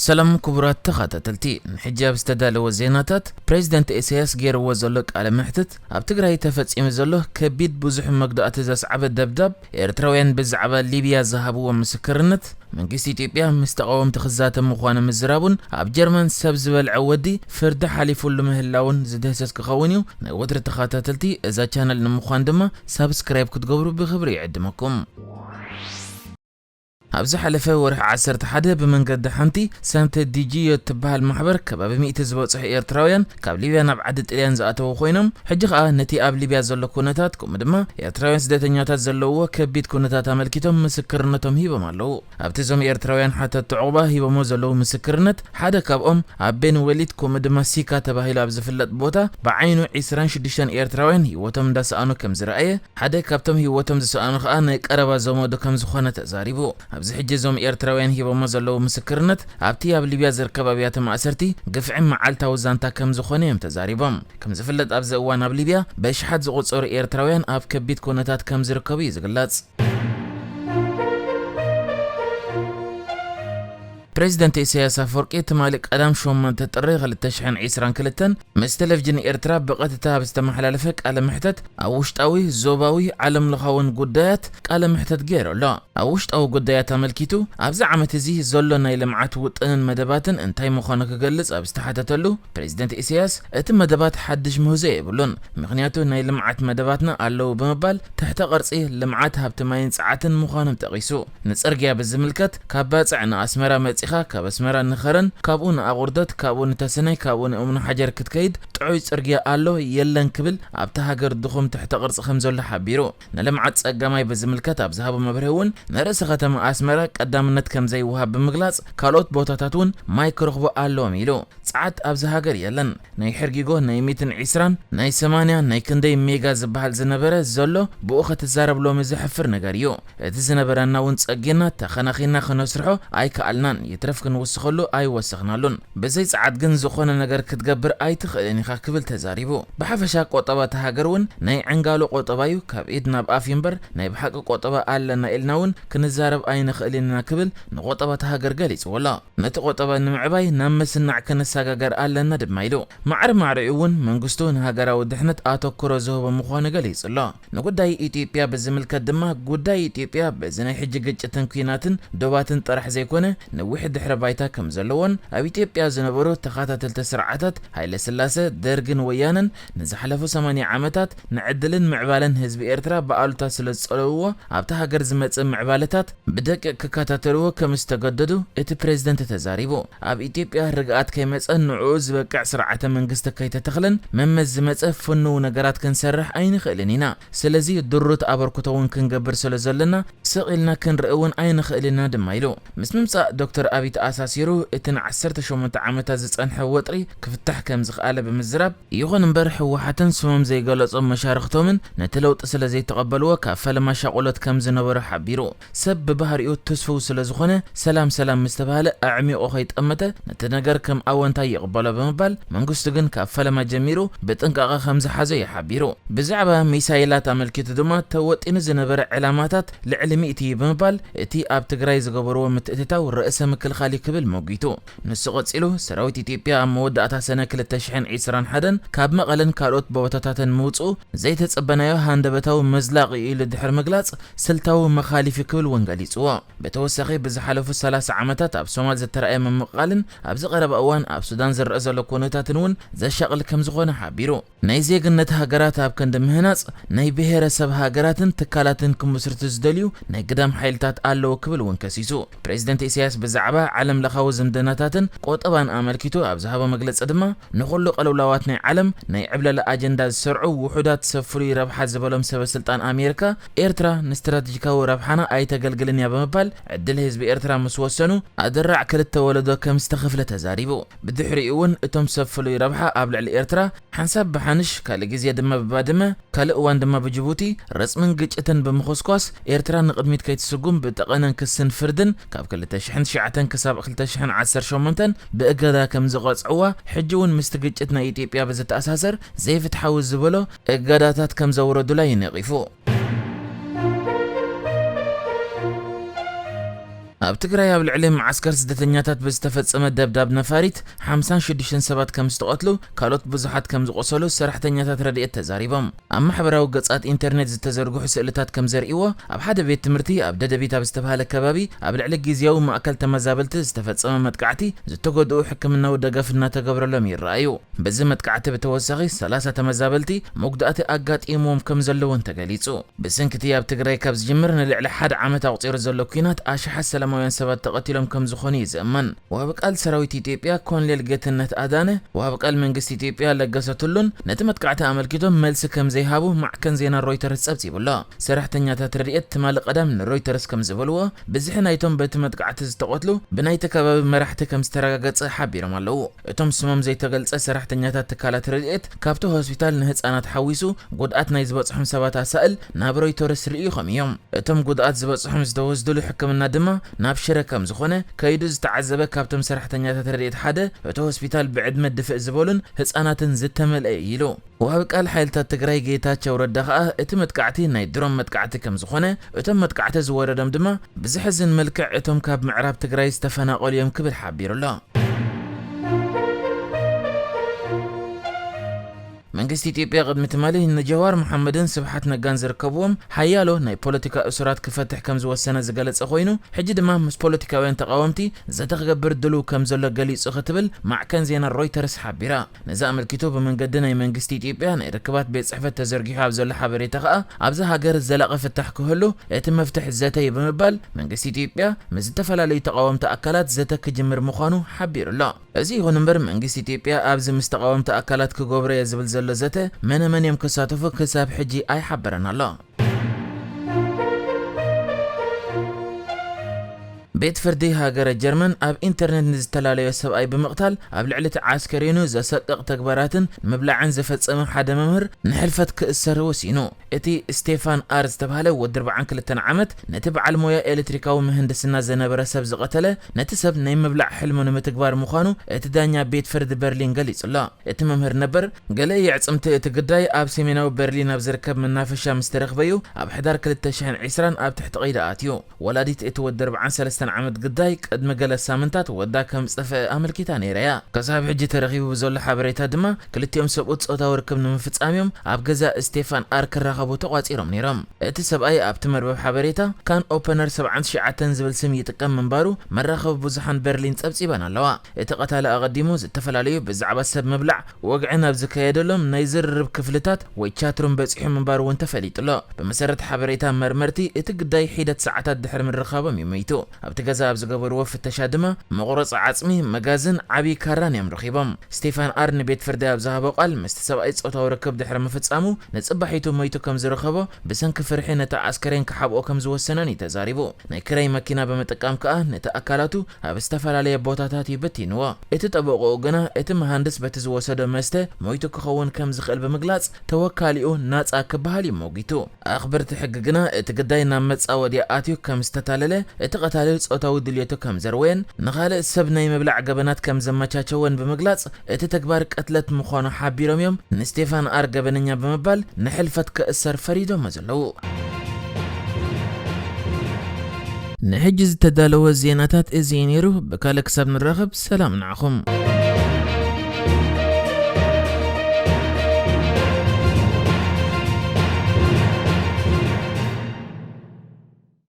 ሰላም ክቡራት ተኸታተልቲ፣ ንሕጂ ኣብ ዝተዳለወ ዜናታት፣ ፕሬዚደንት ኢሳያስ ገይርዎ ዘሎ ቃለ መሕትት፣ ኣብ ትግራይ ተፈጺሙ ዘሎ ከቢድ ብዙሕ መጉዳእቲ ዘስዓበ ደብዳብ፣ ኤርትራውያን ብዛዕባ ሊብያ ዝሃብዎ ምስክርነት፣ መንግስቲ ኢትዮጵያ ምስ ተቓወምቲ ክዛተ ምዃኑ ምዝራቡን ኣብ ጀርመን ሰብ ዝበልዐ ወዲ ፍርዲ ሓሊፉሉ ምህላውን ዝድህሰስ ክኸውን እዩ። ናይ ወትሪ ተኸታተልቲ እዛ ቻነል ንምዃን ድማ ሳብስክራይብ ክትገብሩ ብኽብሪ ይዕድመኩም። ኣብ ዝሓለፈ ወርሒ ዓሰርተ ሓደ ብመንገዲ ሓንቲ ሳንተ ዲጂዮ እትበሃል ማሕበር ከባቢ ሚእቲ ዝበጽሑ ኤርትራውያን ካብ ሊብያ ናብ ዓዲ ጥልያን ዝኣተዉ ኮይኖም፣ ሕጂ ከኣ ነቲ ኣብ ሊብያ ዘሎ ኩነታት ከምኡ ድማ ኤርትራውያን ስደተኛታት ዘለውዎ ከቢድ ኩነታት ኣመልኪቶም ምስክርነቶም ሂቦም ኣለዉ። ኣብቲ እዞም ኤርትራውያን ሓተትቲ ዑቕባ ሂቦሞ ዘለዉ ምስክርነት፣ ሓደ ካብኦም ኣብ ቤን ወሊድ ከምኡ ድማ ሲካ ተባሂሉ ኣብ ዝፍለጥ ቦታ ብዓይኑ ዒስራን ሽዱሽተን ኤርትራውያን ህይወቶም እንዳሰኣኑ ከም ዝረኣየ፣ ሓደ ካብቶም ህይወቶም ዝሰኣኑ ከኣ ናይ ቀረባ ዘመዱ ከም ዝኾነ ተዛሪቡ። ኣብዚ ሕጂ እዞም ኤርትራውያን ሂቦሞ ዘለዉ ምስክርነት፣ ኣብቲ ኣብ ሊብያ ዝርከብ ኣብያተ ማእሰርቲ ግፍዒ መዓልታዊ ዛንታ ከም ዝኾነ እዮም ተዛሪቦም። ከም ዝፍለጥ ኣብዚ እዋን ኣብ ሊብያ በሽሓት ዝቑጸሩ ኤርትራውያን ኣብ ከቢድ ኩነታት ከም ዝርከቡ እዩ ዝግለጽ። ፕሬዚደንት ኢሳያስ ኣፈወርቂ ትማሊ ቀዳም ሸሞንተ ጥሪ ክልተ ሽሕን ዕስራን ክልተን ምስ ቴሌቪዥን ኤርትራ ብቐጥታ ኣብ ዝተመሓላለፈ ቃለ መሕተት ኣብ ውሽጣዊ፣ ዞባዊ፣ ዓለም ለኻውን ጉዳያት ቃለ መሕተት ገይሩ ኣሎ። ኣብ ውሽጣዊ ጉዳያት ኣመልኪቱ ኣብዚ ዓመት እዚ ዘሎ ናይ ልምዓት ውጥንን መደባትን እንታይ ምዃኑ ክገልጽ ኣብ ዝተሓተተሉ፣ ፕሬዚደንት ኢሳያስ እቲ መደባት ሓድሽ ምህዞ የብሉን፣ ምኽንያቱ ናይ ልምዓት መደባትና ኣለዉ ብምባል ትሕተ ቅርጺ ልምዓት ሃብቲ ማይን ጸዓትን ምዃኖም ጠቒሱ። ንጽርግያ ብዝምልከት ካብ ባጽዕ ንኣስመራ መጺኻ ካብ ኣስመራ ንኸረን ካብኡ ንኣቑርደት ካብኡ ንተሰነይ ካብኡ ንእምኑ ሓጀር ክትከይድ ጥዑይ ጽርግያ ኣሎ የለን ክብል ኣብታ ሃገር ድኹም ትሕተ ቅርጺ ከም ዘሎ ሓቢሩ። ንልምዓት ጸጋማይ ብዝምልከት ኣብ ዝሃቦ መብርሂ እውን ንርእሰ ከተማ ኣስመራ ቀዳምነት ከም ዘይወሃብ ብምግላጽ ካልኦት ቦታታት እውን ማይ ክረኽቡ ኣለዎም ኢሉ። ጸዓት ኣብዚ ሃገር የለን። ናይ ሕርጊጎ ናይ ሚእትን ዕስራን ናይ ሰማንያ ናይ ክንደይ ሜጋ ዝበሃል ዝነበረ ዘሎ ብኡ ክትዛረብ ሎሚ ዘሕፍር ነገር እዩ። እቲ ዝነበረና እውን ጸጊና ተኸናኺና ክነስርሖ ኣይከኣልናን፣ ይትረፍ ክንውስኸሉ ኣይወሰኽናሉን። ብዘይ ጸዓት ግን ዝኾነ ነገር ክትገብር ኣይትኽእልን ኢኻ ክብል ተዛሪቡ። ብሓፈሻ ቆጠባ እታ ሃገር እውን ናይ ዕንጋሎ ቆጠባ እዩ፣ ካብ ኢድ ናብ ኣፍ እዩ እምበር ናይ ብሓቂ ቆጠባ ኣለና ኢልና እውን ክንዛረብ ኣይንኽእልን ኢና ክብል ንቆጠባ እታ ሃገር ገሊጽዎ ኣሎ። ነቲ ቆጠባ ንምዕባይ ናብ ምስናዕ ክንሰጋገር ኣለና ድማ ኢሉ። ማዕረ ማዕሪኡ እውን መንግስቱ ንሃገራዊ ድሕነት ኣተኩሮ ዝህቦ ምዃኑ ገሊጹ ኣሎ። ንጉዳይ ኢትዮጵያ ብዝምልከት ድማ ጉዳይ ኢትዮጵያ በዚ ናይ ሕጂ ግጭትን ኲናትን ዶባትን ጥራሕ ዘይኮነ ነዊሕ ድሕረ ባይታ ከም ዘለዎን ኣብ ኢትዮጵያ ዝነበሩ ተኸታተልቲ ስርዓታት ሃይለ ስላሰ፣ ደርግን ወያነን ንዝሓለፉ ሰማንያ ዓመታት ንዕድልን ምዕባለን ህዝቢ ኤርትራ ብኣሉታ ስለ ዝጸለውዎ ኣብታ ሃገር ዝመጽእ ምዕባለታት ብደቂቕ ክከታተልዎ ከም ዝተገደዱ እቲ ፕሬዝደንት ተዛሪቡ። ኣብ ኢትዮጵያ ርግኣት ከይመጸ ንዕኡ ዝበቅዕ ስርዓተ መንግስቲ ከይተተኽለን መመስ ዝመጸ ፍኑው ነገራት ክንሰርሕ ኣይንኽእልን ኢና። ስለዚ ድሩት ኣበርክቶ እውን ክንገብር ስለ ዘለና ስቕ ኢልና ክንርኢ እውን ኣይንኽእልን ኢና ድማ ኢሉ። ምስ ምምጻእ ዶክተር ኣብይ ተኣሳሲሩ እቲ ንዓሰርተ ሸሞንተ ዓመታት ዝጸንሐ ወጥሪ ክፍታሕ ከም ዝኸኣለ ብምዝራብ፣ ይኹን እምበር ህወሓትን ስሞም ዘይገለጾም መሻርኽቶምን ነቲ ለውጢ ስለ ዘይተቐበልዎ ካብ ፈለማ ሻቑሎት ከም ዝነበሩ ሓቢሩ። ሰብ ብባህሪኡ ትስፉው ስለ ዝኾነ ሰላም ሰላም ምስ ተባህለ ኣዕሚቑ ከይጠመተ ነቲ ነገር ከም ኣወንታ ይቕበሎ ብምባል መንግስቱ ግን ካብ ፈለማ ጀሚሩ ብጥንቃቐ ከም ዝሓዞ እዩ ሓቢሩ። ብዛዕባ ሚሳይላት ኣመልኪቱ ድማ ተወጢኑ ዝነበረ ዕላማታት ልዕሊ ሚእቲ እዩ ብምባል እቲ ኣብ ትግራይ ዝገበርዎ ምትእትታው ርእሰ ምክልኻል እዩ ክብል መጒቱ። ንሱ ቀጺሉ፣ ሰራዊት ኢትዮጵያ ኣብ መወዳእታ ሰነ ክልተ ሽሕን ዕስራን ሓደን ካብ መቐለን ካልኦት ቦታታትን ምውጽኡ ዘይተጸበናዮ ሃንደበታዊ መዝላቕ እዩ ኢሉ ድሕሪ ምግላጽ፣ ስልታዊ መኻሊፍ እዩ ክብል እውን ገሊጽዎ። ብተወሳኺ፣ ብዝሓለፉ ሰላሳ ዓመታት ኣብ ሶማል ዝተራእየ ምምቕቓልን ኣብዚ ቀረባ እዋን ኣብ ሱዳን ዝረአ ዘሎ ኩነታትን እውን ዘሻቕል ከም ዝኾነ ሓቢሩ። ናይ ዜግነት ሃገራት ኣብ ክንዲ ምህናጽ፣ ናይ ብሄረሰብ ሃገራትን ትካላትን ክምስርቱ ዝደልዩ ናይ ግዳም ሓይልታት ኣለዉ ክብል እውን ከሲሱ። ፕሬዚደንት ኢሳያስ ብዛዕባ ዓለም ለኻዊ ዝምድናታትን ቆጠባን ኣመልኪቱ ኣብ ዝሃቦ መግለጺ ድማ፣ ንኹሉ ቅልውላዋት ናይ ዓለም ናይ ዕብለላ ኣጀንዳ ዝሰርዑ ውሑዳት ሰብ ፍሉይ ረብሓ ዝበሎም ሰበ ስልጣን ኣሜሪካ፣ ኤርትራ ንስትራቴጂካዊ ረብሓና ኣይተገልግልን እያ ብምባል፣ ዕድል ህዝቢ ኤርትራ ምስ ወሰኑ ኣደራዕ ክልተ ወለዶ ከም ዝተኸፍለ ተዛሪቡ። ብድሕሪኡ እውን እቶም ሰብ ፍሉይ ረብሓ ኣብ ልዕሊ ኤርትራ ሓንሳብ ብሓንሽ፣ ካልእ ግዜ ድማ ብባድመ፣ ካልእ እዋን ድማ ብጅቡቲ ረጽምን ግጭትን ብምኹስኳስ ኤርትራ ንቕድሚት ከይትስጉም ብጠቐነን ክስን ፍርድን ካብ ክልተ ሽሕን ትሽዓተን ክሳብ ክልተ ሽሕን ዓሰርተ ሸሞንተን ብእገዳ ከም ዝቐጽዕዋ፣ ሕጂ እውን ምስቲ ግጭት ናይ ኢትዮጵያ ብዝተኣሳሰር ዘይፍትሓዊ ዝበሎ እገዳታት ከም ዘውረዱላ እዩ ነቒፉ። ኣብ ትግራይ ኣብ ልዕሊ መዓስከር ስደተኛታት ብዝተፈጸመ ደብዳብ ነፋሪት ሓምሳን ሽዱሽተን ሰባት ከም ዝተቐትሉ፣ ካልኦት ብዙሓት ከም ዝቖሰሉ ሰራሕተኛታት ረድኤት ተዛሪቦም። ኣብ ማሕበራዊ ገጻት ኢንተርኔት ዝተዘርግሑ ስእልታት ከም ዘርእይዎ፣ ኣብ ሓደ ቤት ትምህርቲ ኣብ ደደቢት ኣብ ዝተባህለ ከባቢ ኣብ ልዕሊ ግዝያዊ ማእከል ተመዛበልቲ ዝተፈጸመ መጥቃዕቲ፣ ዝተጎድኡ ሕክምናዊ ደገፍ እናተገብረሎም ይረኣዩ። በዚ መጥቃዕቲ ብተወሳኺ ሰላሳ ተመዛበልቲ መጉዳእቲ ኣጋጢምዎም ከም ዘለውን ተገሊጹ። ብሰንኪ እቲ ኣብ ትግራይ ካብ ዝጅምር ንልዕሊ ሓደ ዓመት ኣቑጺሩ ዘሎ ኲናት ኣሽሓት ሰላማውያን ሰባት ተቐቲሎም ከም ዝኾኑ እዩ ዝእመን። ወሃቢ ቃል ሰራዊት ኢትዮጵያ ኮሎኔል ጌትነት ኣዳነ፣ ወሃቢ ቃል መንግስቲ ኢትዮጵያ ለገሰ ቱሉን ነቲ መጥቃዕቲ ኣመልኪቶም መልሲ ከም ዘይሃቡ ማዕከን ዜና ሮይተርስ ጸብጺቡ ኣሎ። ሰራሕተኛታት ረድኤት ትማሊ ቀዳም ንሮይተርስ ከም ዝበልዎ፣ ብዝሒ ናይቶም በቲ መጥቃዕቲ ዝተቐትሉ ብናይቲ ከባቢ መራሕቲ ከም ዝተረጋገጸ ሓቢሮም ኣለዉ። እቶም ስሞም ዘይተገልጸ ሰራሕተኛታት ትካላት ረድኤት፣ ካብቲ ሆስፒታል ንህጻናት ሓዊሱ ጉድኣት ናይ ዝበጽሖም ሰባት ኣሳእል ናብ ሮይተርስ ርእይኾም እዮም። እቶም ጉድኣት ዝበጽሖም ዝተወስድሉ ሕክምና ድማ ናብ ሽረ ከም ዝኾነ ከይዱ ዝተዓዘበ ካብቶም ሰራሕተኛታት ረድኤት ሓደ፣ እቲ ሆስፒታል ብዕድመ ድፍእ ዝበሉን ህጻናትን ዝተመልአ እዩ ኢሉ። ወሃቢ ቃል ሓይልታት ትግራይ ጌታቸው ረዳ ከኣ እቲ መጥቃዕቲ ናይ ድሮን መጥቃዕቲ ከም ዝኾነ፣ እቶም መጥቃዕቲ ዝወረዶም ድማ ብዘሕዝን መልክዕ እቶም ካብ ምዕራብ ትግራይ ዝተፈናቐሉ እዮም ክብል ሓቢሩ ኣሎ። መንግስቲ ኢትዮጵያ ቅድሚ ትማሊ ንጀዋር መሓመድን ስብሓት ነጋን ዝርከብዎም ሓያሎ ናይ ፖለቲካ እሱራት ክፈትሕ ከም ዝወሰነ ዝገለጸ ኮይኑ፣ ሕጂ ድማ ምስ ፖለቲካውያን ተቓወምቲ ዘተ ክገብር ድሉው ከም ዘሎ ገሊጹ ክትብል ማዕከን ዜና ሮይተርስ ሓቢራ። ነዚ ኣመልኪቱ ብመንገዲ ናይ መንግስቲ ኢትዮጵያ ናይ ርክባት ቤት ጽሕፈት ተዘርጊሑ ኣብ ዘሎ ሓበሬታ ከኣ፣ ኣብዛ ሃገር ዘላቒ ፍታሕ ክህሉ እቲ መፍትሕ ዘተ እዩ ብምባል መንግስቲ ኢትዮጵያ ምስ ዝተፈላለዩ ተቓወምቲ ኣካላት ዘተ ክጅምር ምዃኑ ሓቢሩ ኣሎ። እዚ ይኹን እምበር መንግስቲ ኢትዮጵያ ኣብዚ ምስ ተቓወምቲ ኣካላት ክገብሮ እየ ዝብል ዘሎ ዘተ መነ መን እዮም ክሳተፉ ክሳብ ሕጂ ኣይሓበረን ኣሎ። ቤት ፍርዲ ሃገረ ጀርመን ኣብ ኢንተርኔት ንዝተላለዮ ሰብኣይ ብምቕታል ኣብ ልዕሊ እቲ ዓስከሬኑ ዘሰቅቕ ተግባራትን ምብላዕን ዝፈጸመ ሓደ መምህር ንሕልፈት ክእሰር ወሲኑ። እቲ ስቴፋን ኣር ዝተባህለ ወዲ ኣርባዓን ክልተን ዓመት ነቲ በዓል ሞያ ኤሌክትሪካዊ ምህንድስና ዝነበረ ሰብ ዝቐተለ፣ ነቲ ሰብ ናይ ምብላዕ ሕልሙ ንምትግባር ምዃኑ እቲ ዳኛ ቤት ፍርዲ በርሊን ገሊጹ ኣሎ። እቲ መምህር ነበር፣ ገለ የዕጽምቲ እቲ ግዳይ ኣብ ሰሜናዊ በርሊን ኣብ ዝርከብ መናፈሻ ምስ ተረኽበዩ ኣብ ሕዳር ክልተ ሽሕን ዕስራን ኣብ ትሕቲ ቀይዲ ኣትዩ። ወላዲት እቲ ወዲ ኣርባዓን ሰለስተን ዓመት ግዳይ ቅድሚ ገለ ሳምንታት ወዳ ከም ዝጠፍአ ኣመልኪታ ነይራ እያ። ክሳብ ሕጂ ተረኺቡ ብዘሎ ሓበሬታ ድማ ክልቲኦም ሰብኡት ጾታዊ ርክብ ንምፍጻም እዮም ኣብ ገዛ ስቴፋን ኣር ክራኸቡ ተቋጺሮም ነይሮም። እቲ ሰብኣይ ኣብቲ መርበብ ሓበሬታ ካን ኦፐነር ሰብዓን ትሽዓተን ዝብል ስም ይጥቀም ምንባሩ መራኸቢ ብዙሓን በርሊን ጸብጺበን ኣለዋ። እቲ ቀታሊ ኣቐዲሙ ዝተፈላለዩ ብዛዕባ ሰብ ምብላዕ ወግዒ ናብ ዝካየደሎም ናይ ዝርርብ ክፍልታት ወይ ቻትሩም በጺሑ ምንባሩ እውን ተፈሊጡ ኣሎ። ብመሰረት ሓበሬታ መርመርቲ፣ እቲ ግዳይ ሒደት ሰዓታት ድሕሪ ምርኻቦም እዩ መይቱ። ኣብቲ ገዛ ኣብ ዝገበርዎ ፍተሻ ድማ መቑረጺ ዓጽሚ፣ መጋዝን ዓቢ ካራን እዮም ረኺቦም። ስቴፋን ኣር ንቤት ፍርዲ ኣብ ዝሃቦ ቃል፣ ምስቲ ሰብኣይ ጾታዊ ርክብ ድሕሪ ምፍጻሙ፣ ንጽባሒቱ መይቱ ከም ዝረኸቦ፣ ብሰንኪ ፍርሒ ነቲ ዓስከሬን ክሓብኦ ከም ዝወሰነን እዩ ተዛሪቡ። ናይ ክራይ መኪና ብምጥቃም ከኣ ነቲ ኣካላቱ ኣብ ዝተፈላለየ ቦታታት እዩ በቲንዎ። እቲ ጠበቆኡ ግና እቲ መሃንድስ በቲ ዝወሰዶ መስተ ሞይቱ ክኸውን ከም ዝኽእል ብምግላጽ ተወካሊኡ ናጻ ክበሃል እዩ ሞጊቱ። ኣኽበርቲ ሕጊ ግና እቲ ግዳይ ናብ መጻወድያ ኣትዩ ከም ዝተታለለ፣ እቲ ቀታሊ ጾታዊ ድልየቱ ከም ዘርወየን ንኻልእ ሰብ ናይ ምብላዕ ገበናት ከም ዘመቻቸወን ብምግላጽ እቲ ተግባር ቅትለት ምዃኑ ሓቢሮም እዮም ንስቴፋን ኣር ገበነኛ ብምባል ንሕልፈት ክእሰር ፈሪዶሞ ዘለዉ። ንሕጂ ዝተዳለወ ዜናታት እዚ እዩ ነይሩ። ብካልእ ክሳብ ንራኸብ ሰላም ንዓኹም።